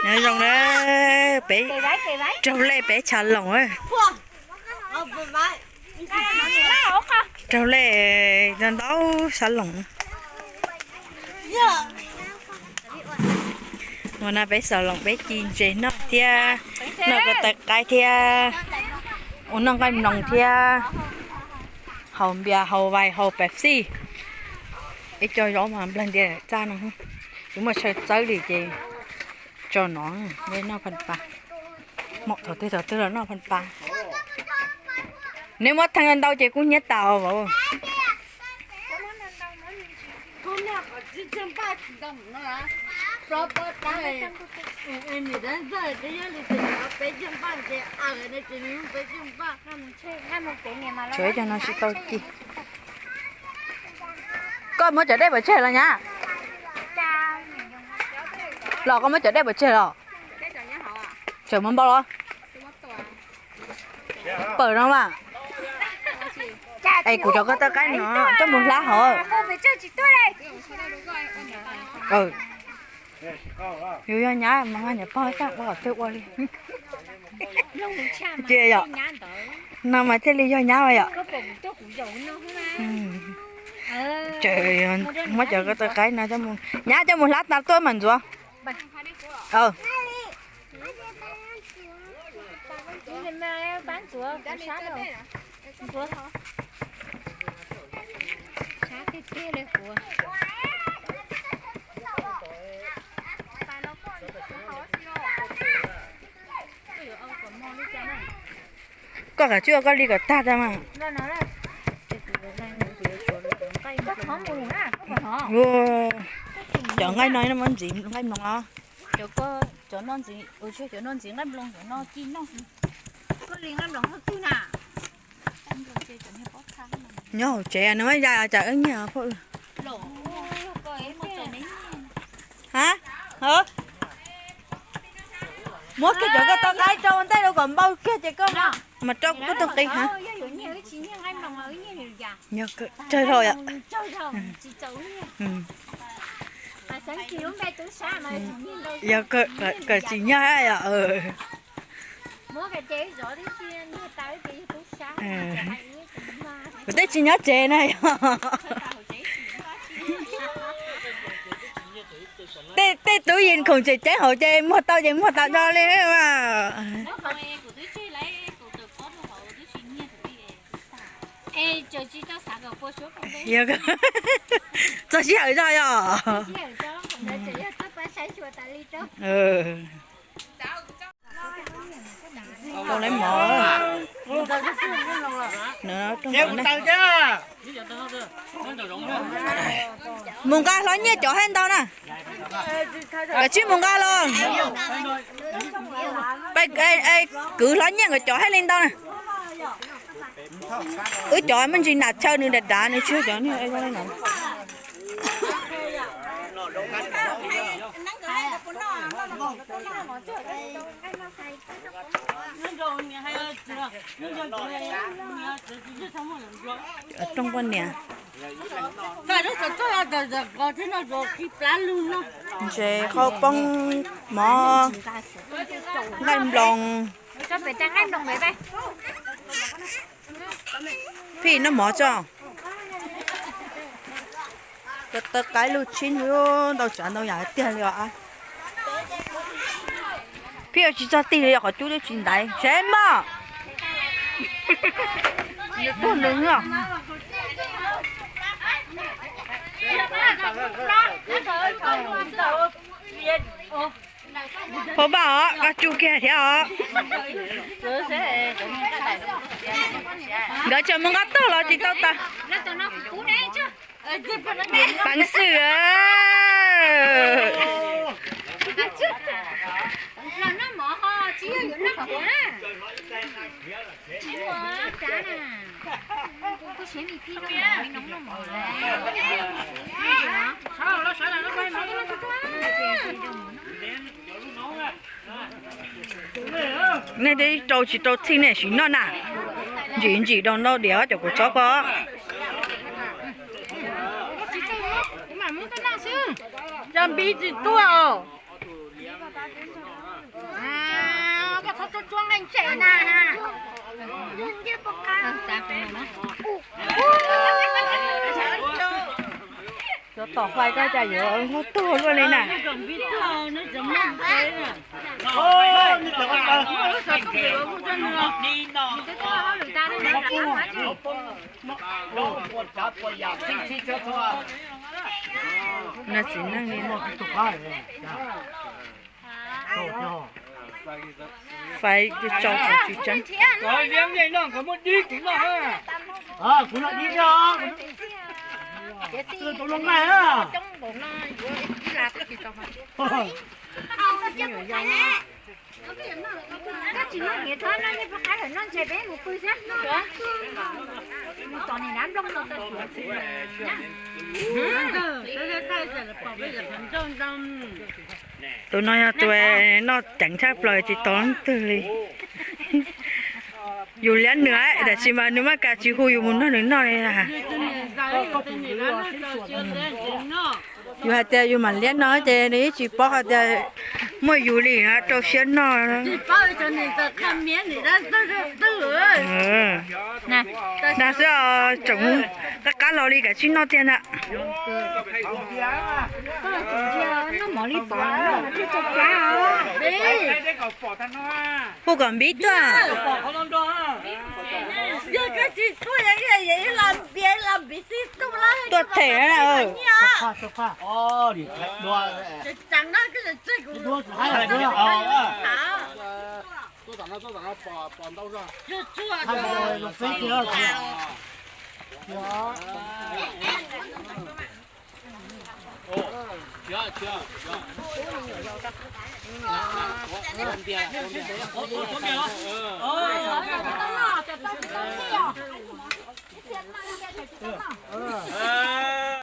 Nyob zoo na, peb raug lej peb tshav loos. Raug lej ntau ntau tshav loos. Ua no peb xaus loos peb ci ntses noj thiab, noj ko taw qaib thiab, ua noj nqaij mloos thiab, haus npias haus vais haus Pepsi. Ib co zaub mas nplawg ntia txaj no, tsis muaj chaw txawb li ces tso no, noj pha pa. Mom thaum twg thaum twg los noj pha pa. Neb muab theej ntau ces kuj nyiab tas vauv. Tshuav cov no tsis tau ci. Koj muab cov dej pov tseg los nyab? Los koj muab cov dej pov tseg los? Tseem muab npau los? Pawm no mas. Es kuv cov ko taw qaib no coj mus hlab hauv. Yus yog nyab mas nqa niam pog xaj ua kom twg ua li. Ces yom, no mas thiaj li yog nyab yom. Muab cov ko taw qaib no, nyab coj mus hlab tas tuaj mam ntxuav. Koj kav tsij ua koj li kom tag tas mas. Cov nqaij no muab ntxiv nqaij mloog os. Cov no ntxiv nqaij mloog, cov no ci noj. Nyob hauv tsev nws muab ya cas wb nyiag phob. Ha, muab kiag cov ko taw qaib rau ua ntej rau kom npau kiag ces koj mas rau kuv tug qis ha. Yog tsawg hlo yom. Yog kom tsis nyob yom. Kuv twb tsis nyob tsev na yog. Tej tub yees khoom tseem ceeb hauv ces muag tau ces muag tas do li mas. Txog sij hawm zog yog. Tau lawv mov. Mus nqa hlob Nyiaj cov haj ntau na. Koj tsis mus nqa los. Kwv hlob Nyiaj nkawd cov haj li ntau na. Wb cov me ntsis nam chaw nws dav dav nws tsis yog cov niag no. Rooj poj niam. Ntses qhauv poob, mov, nqaij nploos. Phij noj mov tso. Ko taw qaib lub tshib ntau tsav ntau yam tiag li os. Phij ua tsis txog tig li qhov cub twb tsis ntaiv seb mog. Puag nws. Phauj Vaj os, koj tsuj kiag thiab os. Nkawd tseem mus nqa tog los tsis tau tas. Peev xwm. Nej twb rau tsis rau txhij nej sim noj na. Ntsim ntsim rau ntau diam cov kuv txob ko. Cov npiv tsis tuaj os. Cov tom fais koj cas yuav nqaij tuag luaj li na. Txiv neej li. Fais tso tsis tseeb. Tus no yog tus noj ceev tshaj plaws tsis tau leej twg li. Yus liab nws, tab sis mas nws maj kas tsis hu yus mus nrog nws noj li na. Yus hais tias yus mam liab no ces nws yeej tsis paub hais tias muaj yus li, rau siab noj. Dag xwb os, tseem qab qab los li kav tsij noj tiag ntag. Hu kom npib tuaj. Tuaj them na.